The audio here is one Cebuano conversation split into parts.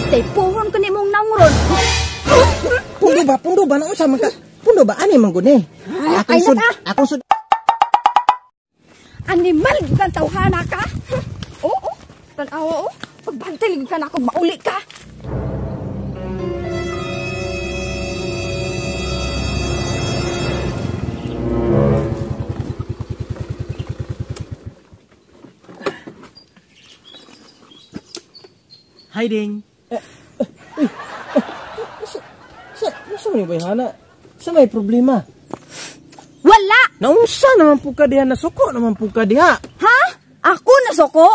Taypohon ko nimong naong ron. Pundo ba naunsa man ka? Pundo ba ani man gud ni? Ay Akong sud, na ta. akong sud. Animal gyud kang tawhana ka. Oo, tan-awa oh. Pagbantay gyud ka nako mauli ka. Hiding. Sa may bayhana? Sa may problema? Wala! Naunsa naman po ka diha, nasuko naman po ka diha. Ha? Ako nasuko?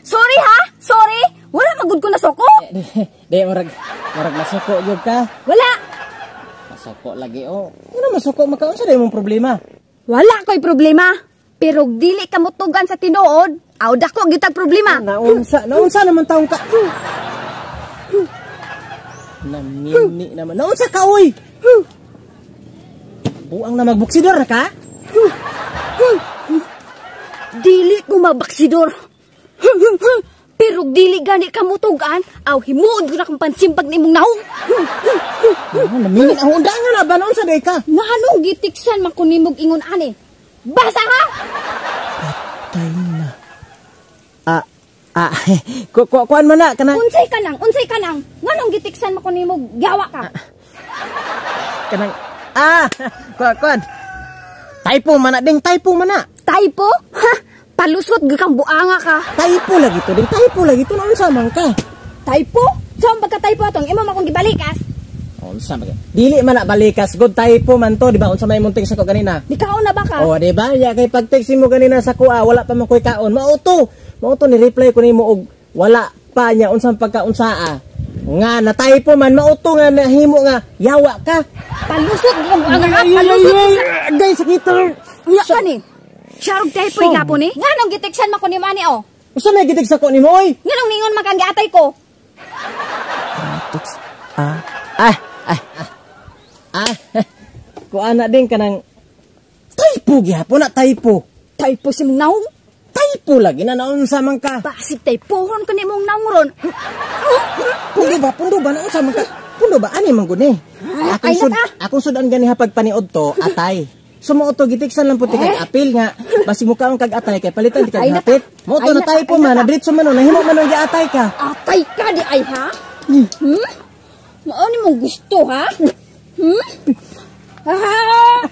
Sorry ha? Sorry? Wala magud ko nasuko? Di, murag nasuko gyud ka. Wala! Nasuko lagi oh. Ano masuko makaunsa day mong problema? Wala ko'y problema. Pero dili ka motugan sa tinuod, aw dako gyud tag problema. Naunsa naman taong ka. Namini naman. Naunsa ka oy? Buang na magbuksidor na ka? Dili ko mabaksidor. Pero dili gani ka motugan, aw himuod ko na kang pansimbag ni imong naong. Namini ang undangan na ba naunsa day ka? Nganong gitiksan man ko nimog ingon ani? Basa ha? Patay na. Kuan man na kanang. Unsay ka nang? Nganong gitiksan man ko nimog gawa ka? Kanang kuan. Typo man na ding, typo man na. Typo? Ha? Palusot gyud kang buanga ka. Typo lagi to ding, typo lagi to naunsa man ka? Typo? Saan pagka typo atong imo man akong gibalikas? Unsa man? Dili man na balikas, good typo man to, di ba? Unsa may imong text ako ganina? Nikaon na ba ka? Oh, di ba? Ya kay pag-text mo ganina sa kuha, wala pa man koy kaon. Mauto. Mauto ni reply ko nimo og wala pa niya unsang pagkaunsaa. Nga na typo man mauto nga nahimo nga yawa ka. Palusot gyud kang buanga ka, palusot. Guys, sakit. Unya ka ni. Sharog typo gapon ni. Nganong giteksan man ko nimo ani oh? Unsa may gitext ako nimo oy? Nganong ningon man kang giatay ko? Text. Kuan na din kanang typo gyapon na typo. Typo si mong naong? Typo lagi na naunsa man ka. Basig typohon ko nimong naong ron. Pundo ba naunsa man ka? Pundo ba ani man gud ni? Akong sud, akong sudan gani ha pagpaniod to atay. Sumuot to gitiksan lang puti kag apil nga basig mo kaon kag atay kay palitan di kag hapit. Mo to na typo man, na diretso man nahimo man ang giatay ka. Atay ka di ay ha? Mao ni mong gusto ha? Ah!